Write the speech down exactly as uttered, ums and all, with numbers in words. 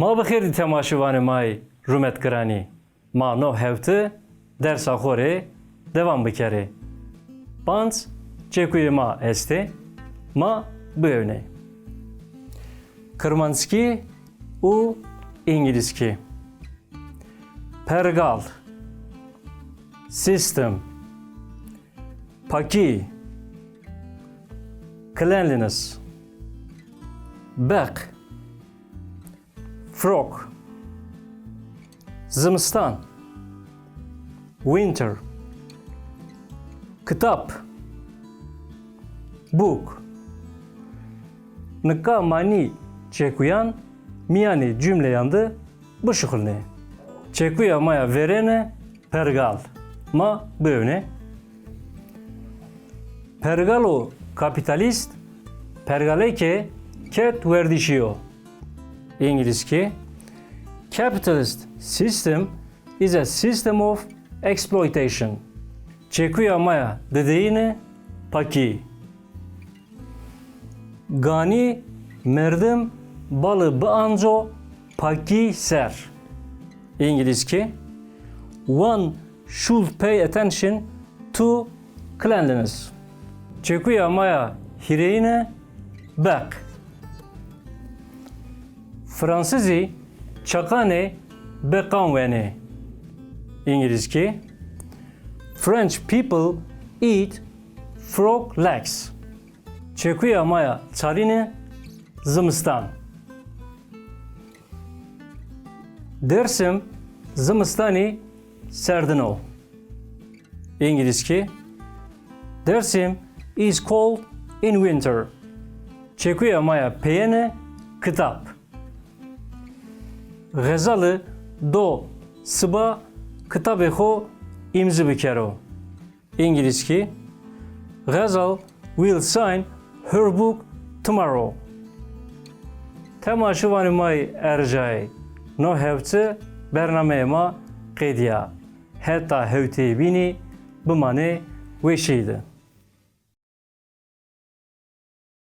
Ma bi xêr dî temaşevanê ma yê rûmetgiranî. Ma no hefte dersa xo rê dewam bikerê. Panc çekuyê ma estê, ma biewnê. Kirmanckî û îngilizkî. Pergal, system, pakî, cleanliness, beq, frog, zimistan, winter, kitap, book. Nika ma nî çekuyan mîyanê cumleyan de bişuxulnê. Çekuya ma ya verêne pergal. Ma biewnê. Pergalo kapîtalîst pergalêkê ked werdişî yo. Îngilizkî. Capitalist system is a system of exploitation. Çekuya ma ya dideyîne pakî. Ganî merdim bali bianco pakî ser. Îngilizkî. One should pay attention to cleanliness. Çekuya ma ya hîrêyine beq. Fransizî çeqanê beqan wenê. Îngilizkî. French people eat frog legs. Çekuya ma ya çarîne zimistan. Dersim zimistanî serdin o. Îngilizkî. Dersim is cold in winter. Çekuya ma ya peyêne kitap. Xezali do siba kitabê xo îmzi bikero. Îngilizkî. Xezal will sign her book tomorrow. Temaşevanê ma yê erjayê, no hefte bernameyê ma qedîya. Heta hewteyê bînî bimanê weşîye de.